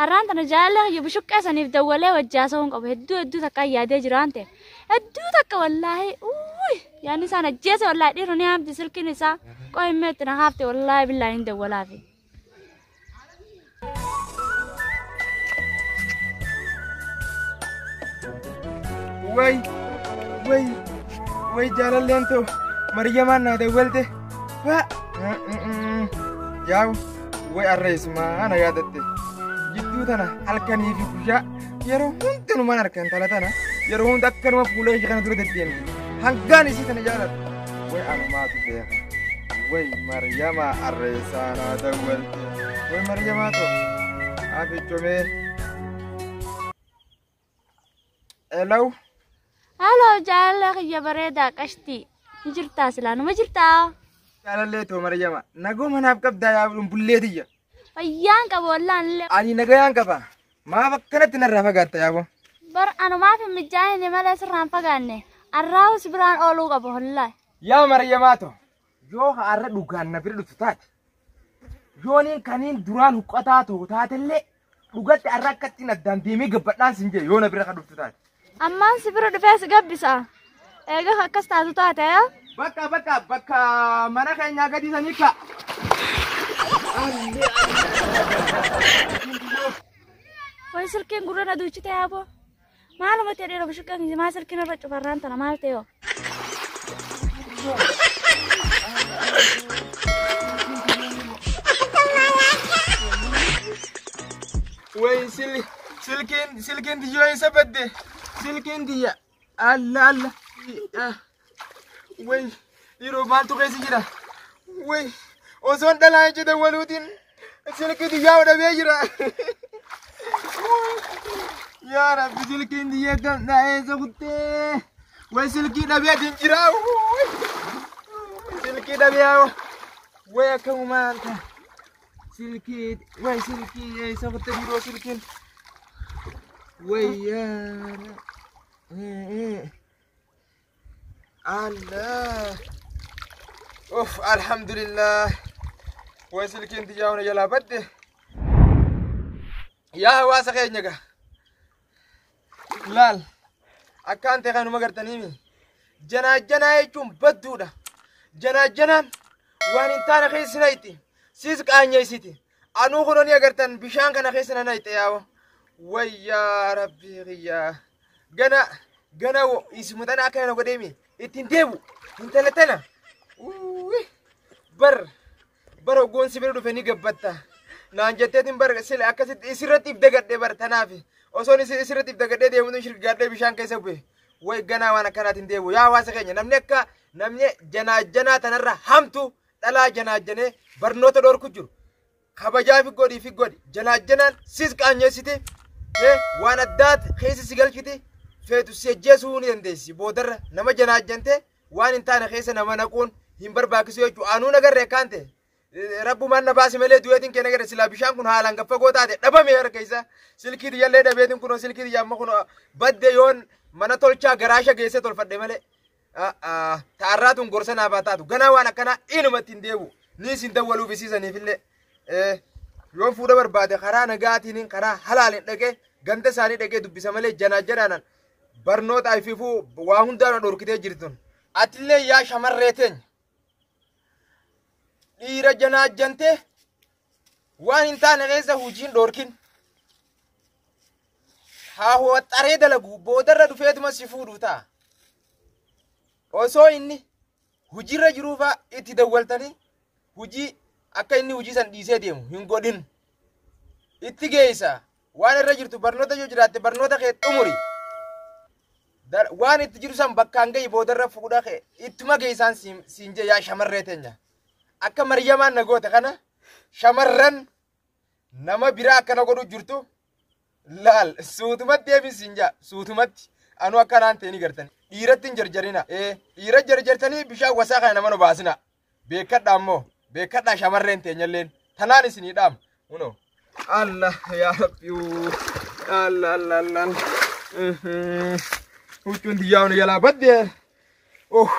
Arraan tana jaalallee kiyya bushuqqee saniif dawwalee wajji haasa'uun qaba. Hedduu hedduu takka yaadee jira waan ta'eef. Hedduu takka wallaahi uuy yaadni isaan ajjeese wallaahi dhiirri ni haamti silkiin isaa qoy himmee itti na haafte wallaahi billaahi hin dawwalaafi. Way way way jaalalleen too Maryamaan naa dawwalte. Waa yaawu way arreessumaa na yaadatte. Jidduu tana halkanii fi guyyaa yeroo hunda numaan harka intala tana yeroo hunda akkanuma fuula ishee kana dura deddeemti. Hangaan isii tana jaaladhu. Way anumaatu beeka. Way Maryamaa arreessaa naa dawwalte. Way Maryamaa too afichomee. Hello. Haaloo jaalallee kiyya bareedaa qashtii. Ni jirtaa silaa numa jirtaa? Jaalallee too Maryama nagoo manaaf qabdaa yaa bullee tiyya. Fayyaan qaba wallaan illee. Ani nagayaan qaba. Maaf akkanatti narraa fagaatta yaaboo? Bar anumaaf hin mijaa'ine malee sirraan fagaanne. Arraawus biraan ooluu qaba wallaahi. Yaa Maryamaa too yoo har'a dhugaan na bira dhuftu taate yooniin kaniin duraan huqqataa ta'u taatellee dhugatti har'a akkattiin addaan deemee gabbadhaan sin jee yoo na bira kan dhuftu taate. Ammaan si bira dhufee si gabbisa. Egaa akkas taatu taate yaa? Bakka bakka bakka mana keenyaa gadi sanii ka. Way silkiin gurra na duuchite yaaboo. Maaluma ta'e dhiira bushuqqee kiyya maa silkiin irra cufarraan tana maal ta'e yoo? Way silkiin silkiin tiyyoo eessa badde? Silkiin tiyya alla alla. Way yeroo maaltu keessa jira? Way osoon dhalaa ija dawwaluutiin silkii tiyyaa dhabee jira. Yaa Rabbi silkiin tiyya kam eessa kuttee? Way silkii dhabeetiin jira. Silkii dhabee way akkamumaan ta'a. Silkii way silkii eessa kuttee yeroo silkiin? Way yaa Allah. Uff alhamdulillah. Way silkiin tiyyaa hona jalaa badde. Yaa hawaasa keenya gaa. Laal akkaan ta'e kanuma gartaniimi. Janaa jechuun badduudha. Janaa waan hin taane keessa na itti. Siis qaanyeessiti. Anuu kunoo ni agartan bishaan kana keessa na itti yaa'u. Wayyaa rabbii kiyyaa. Gana gana isuma tana akkana na godheemi. Ittiin deebu intala tana. Bar bar hoggoon si bira dhufe ni gabbatta. Naan jetteetiin bar sila akkasitti isirratti if dagadhee bar tanaafi. Osoon isirratti if dagadhee deemuun shirgaadhee bishaan keessa bu'e. Way ganaa waan akkanaatiin deebu. Yaa hawaasa keenya namni akka namni janaa tanarra hamtu dhalaa janaajjanee barnoota dhorku jiru. Kabajaa fi godhii fi godhi. Janaajjanaan sis qaanyeessite waan addaat keessa si galchite feetu si ajjeesuu ni dandeessi. Boodarra nama janaajjante waan hin taane keessa nama naquun hin barbaachisu jechuudha. Anuu nagarree akkaan ta'e. Rabbumaan na baase malee du'eetiin kee nagarre silaa bishaan kun haalaan gaffagoo taate dhabame harka isaa. Silkii tiyyallee dhabeetiin kunoo silkii tiyya amma kunoo badde yoon mana tolchaa garaasha geessee tolfadhe malee. Ta'arraa tun gorsa naaf haa taatu. Ganaa waan akkanaa inumatti hin deebu. Ni isin dawwaluuf isiisaniifillee. Yoon fuudha barbaade karaa nagaatiin karaa halaaliin dhaqee ganda isaanii dhaqee dubbisa malee janaa janaanan barnoota ififuu waa hundaan dhorkitee jirtun. Atillee yaa shamarree teenya. Dhiira janaajjantee waan hin taane keessa hojiin dhorkin. Haa waxxaree dalagu boodarra dhufeetuma si fuudhu ta'a. Osoo inni hojiirra jiruufaa itti dawwaltanii hojii akka inni hojii san dhiisee deemu hin godhin. Itti geessa waan irra jirtu barnoota yoo jiraatte barnoota kee xumuri. Waan itti jiru san bakkaan gahi boodarra fuudha kee ittuma geessaan siin jee yaa shamarree teenya. Akka Maryamaan na goote kana shamarran nama biraa akkana godhu jirtu laal suutumatti deebiin siin jaa suutumatti anuu akkanaan ta'e ni gartani. Dhiiratti hin jarjarina. Dhiira jarjartanii bishaan wasaa kana nama nu baasina. Beekadhaa ammoo beekadhaa shamarreen teenyalleen tanaan isinii dhaama. Kunoo. Allah yaa Rabbi Allah Allah Allah. Huccuun xiyyaa jalaa badde. Oh.